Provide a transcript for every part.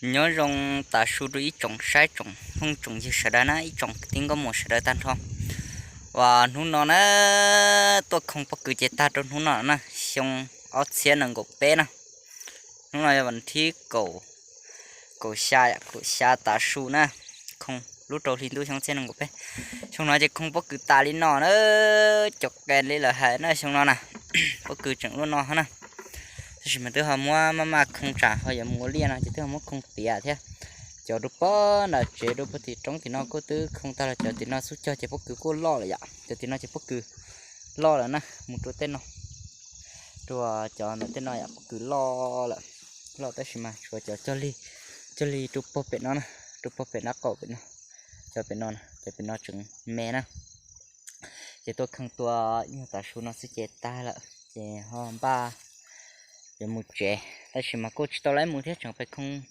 Nyob zoo tas su rau ib tsoom saib tsoom phooj tsoom ywg sawv daws na, ib tsoom kwv tij nkauj muam sawv daws tag nrho. Uas hnub no na, tuaj khoo pob kws ces tag rau hnub no na, xyoo ob txhiab nees nkaum peb na. Hnub no yog vas thib kaum, kaum xya, kaum xya tav su na, khoo lub rau hli ntuj xyoo ob txhiab nees nkaum peb. Xyoo no ces khoo pob kws tas li no na, cov qe li lawv hais na xyoo no na, pob kws tseem lub no na. Tab sis mas twb ho muab maj maj khoo tsam ho yuav mus ua liaj no ces twb ho muab khoo tiav thiab. Cov rau pob nram tsev rau puag tim roob tim no kuj twb khoo tag los, cov tim no xub cog ces pob kws kuj loj lawm yom, cov tim no ces pob kws loj lawm na, mus rau tej no, rau cov ntawm tej no yom, pob kws loj lawm, loj tab sis mas tshuav cov cog li, cog li rau puag pem no na, rau puag pem nraub qaum pem no, cov pem no, cov pem no tseem me na. Ces tuaj khoo tua ib nyuag tav su no xwb ces tag lawm ces ho npaj yuav mus tsev, tab sis mas kuj tsis tau laib mus thiab, tseem pais khoo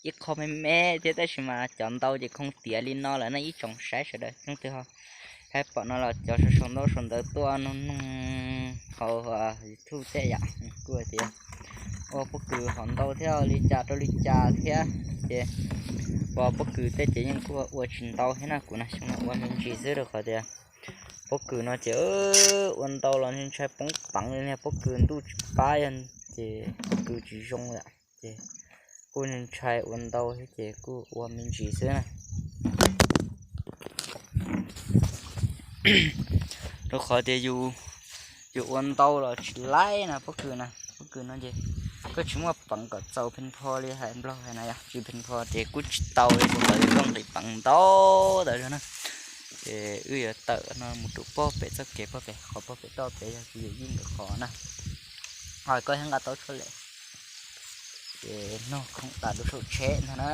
ib qho me me thiab, tab sis mas cov ntau ces khoo tiav li no lawm na ib tsoom saib sawv daws. Leej twg ho thaij pom no los cov sau sau ntaub sau ntawv tuaj nug nug hauv YouTube tej yom, kuj tias ua pob kws hov ntau thiab li cas rau li cas thiab ces ua pob kws tej ces yeej kuj ua tsis ntau thiab na. Kuv na xyoo no ua me ntsis xwb rau qhov tias pob kws no ces ua ntau los ntshai poob peev li, niag pob kws ntuj tsis pab yog ces pob kws tsis zoo lawm ces kuj ntshai ua ntau thiab ces kuj ua me ntsis xwb na. Rau qhov tias yus, yus ua ntau los tsis laib na pob kws na, pob kws no ces koj tsis muaj peev kom txaus pheej pho li hais nplog hais na yom, tsis pheej pho ces kuj tsis tau li, kuv ntawd yog nqis peev ntau ntawd zog na. Ces wb yuav tawm no mus rau puag pem txoj kev puag pem, qhov puag pem toj pem yog kuv yawm yij nkawd qhov na. Ho koj thiaj nqa tau tshuaj lem. Ces nug khoom tas rau saum tsheb ntag na.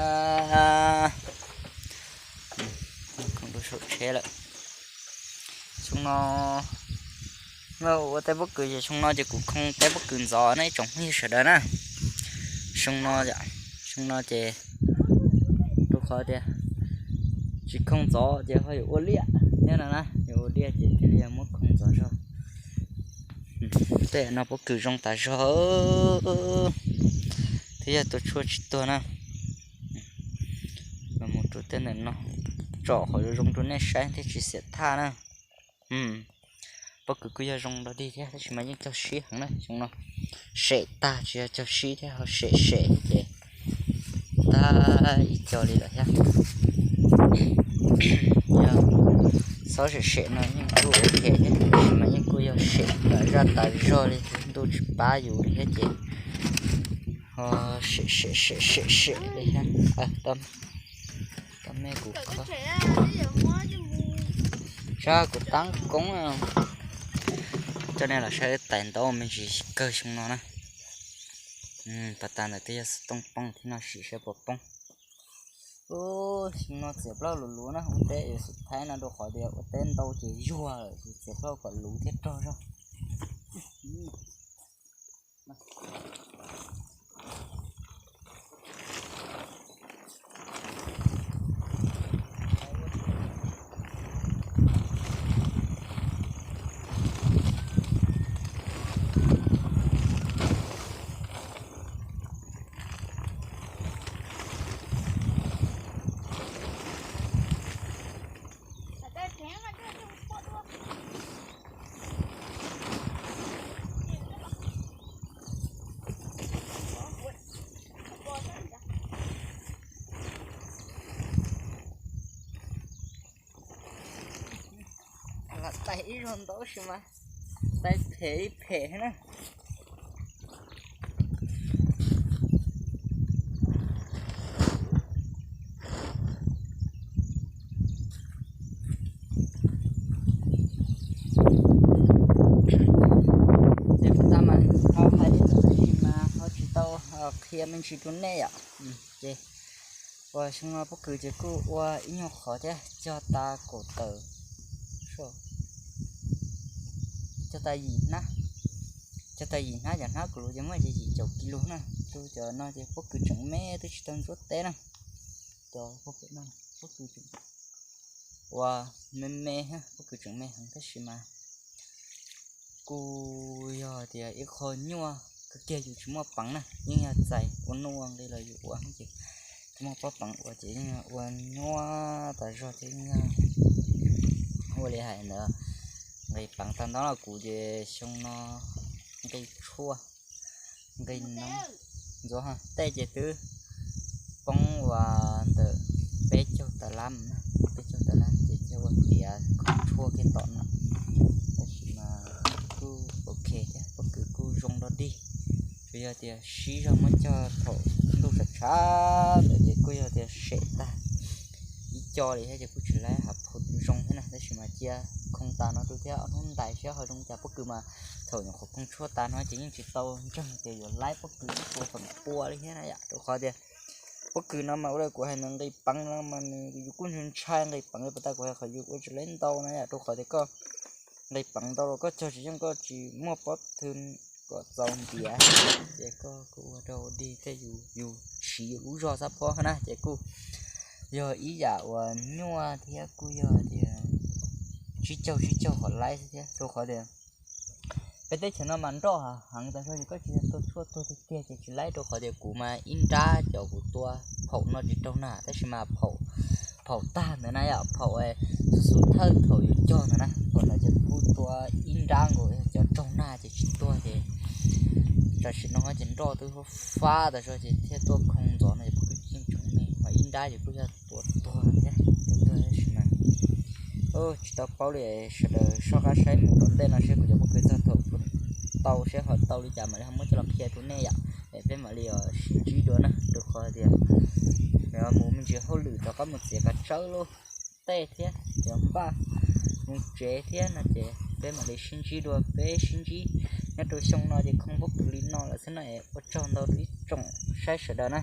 Nug khoom rau saum tsheb lawm. Xyoo no ua teb pob kws ces xyoo no ces kuv khoo teb pob kws ntxov na ib tsoom phooj ywg sawv daws na. Xyoo no, xyoo no ces rau qhov tias tsis khoo ntxov ces ho yuav ua liaj thiab no na, yuav ua liaj ces thiaj li muab khoo ntxov zog. Tej no pob kws zoo tas zog, twb yog tua tshuaj tsis tuag na. Mus rau tej ntawm no, tsom qhov zoo zoo rau nej saib thiaj tsis xiam thaj na. Pob kws kuj yog zoo dog dig thiab tab sis mas yeej cog sib heev na, xyoo no sem tag tsis yog cog sib thiab, ho sem sem thiab ces tag ib co li lawm thiab. Yog xob sem sem no yeej kuj ok thiab tab sis mas yeej kuj yog sem tas zaj tas zog li, ntuj tsis pab yus li thiab ces ho sem sem sem sem sem li thiab. Tau me kuv kho, sab kuv tab koob. Coj nej los saib tais ntaub me ntsis kawg xyoo no na. Pas tas ntawd twb yog xov tooj poob thiab no, sim saib puas poob. Xyoo no txiav plaub luv luv na, ua teb yuav xub thaib no rau qhov tias ua teb ntau ces yuag lawm ces txiav plaub kom luv thiab rog zog. Lam tais ib zaug ntau sis mas tais phem li phem na. Ces kuv tab mas tau hais li ntawd tab sis mas ho tsis tau qhia me ntsis rau nej yom. Ces uas xyoo no pob kws ces kuj ua ib nyuag qhov thiab, cog tas kaum tawm, cog tas yim hnab, cog tas yim hnab, cov hnab kuv lub ces muaj ces yim caum kis lus na. Rau cov no ces pob kws tseem me twb tsis tau ntsuab teb na. Cov pob kws no pob kws tseem ua me me, pob kws tseem me heev tab sis mas kuj yog tias ib qho nyuaj kawg kiag yus tsis muaj peev na, yeej yog txais ua nuj ua nqi los yus ua ces Muaj pob peev ua ces yeej ua nyuaj tas zog thiab yeej ua li hais ntawd. Nqis peev tag nrho los kuv ces xyoo no nqi tshuaj, nqi noob ntxuav tej ces twb poob ua ntawm peb caug tas lab, peb caug tas lab ces thiaj ua tiav khoom tshuaj kiag tom no. Tab sis mas kuj ok thiab, pob kws kuj zoo dog dig. Tsuas yog tias siv zog muab cog thaum ntuj tshav tshav ntawd ces kuj yog tias sem tag ib co li thiab ces kuj tsis laib hav phu zoo thiab na. Tab sis mas cia khoo tas no rau thiab ob hnub ntais seb ho zoo cas. Pob kws mas thaum nyuam qhuav khoo tshuaj tas no ces yeej tsis tau ntseeg tias yuav laib pob kws ib puas feem pua li thiab na yom, rau qhov tias pob kws no mas ua li kuv hais ntawd, nqis peev no mas nws yus kuj ntshai ntshai nqis peev li, puas tas kuv hais qhov yus ua tsis laib ntau na yom, rau qhov tias koj nqis peev ntau los koj cog tsis yeej, koj tsis muaj pob thw kom txaus ntiav, ces koj kuj ua rau dig tej yus, yus siv yus lub zog xab phob na ces kuj yog ib yam uas nyuaj thiab kuj yog tias tsib caug tsib caug qhov laib xwb thiab, rau qhov tias peb teb chaws no mas nroj heev tas zog ces koj tsis yog tua tshuaj tuag tiag tiag ces tsis laib, rau qhov tias kuv mas ib nrab cov kuv tua phaum no tsis raug nag tab sis mas phaum, phaum tag ntawd na yom, phaum xub thawj thaum yuav cog ntawd na, kom ntawd ces kuv kuj tua ib nrab nkaus, cov raug nag ces tsis tuag ces tam sim no ces nroj twb fab tas zog ces thiaj tuaj khoo ntxov no ces kuv yeej tseem me, ho ib nrab ces kuj yog tua tuag thiab, tua tuag tab sis mas tsis tau paub li, sawv daws soj qab saib mus tom ntej no seb kuv cov pob kws txog thaum tau seb ho tau li cas mam li ho muab coj los qhia rau nej yom, es peb mam li sib ntsib dua na, rau qhov tias mus me ntsis hauj lwm rov qab mus txiav kav tsawb lub tej thiab cov npaj mus tsev thiab no ces peb mam li sib ntsib dua, peb sib ntsib nyob rau xyoo no ces khoo pob kws li no lawm xwb na, es ua tsaug ntau rau ib tsoom saib sawv daws na.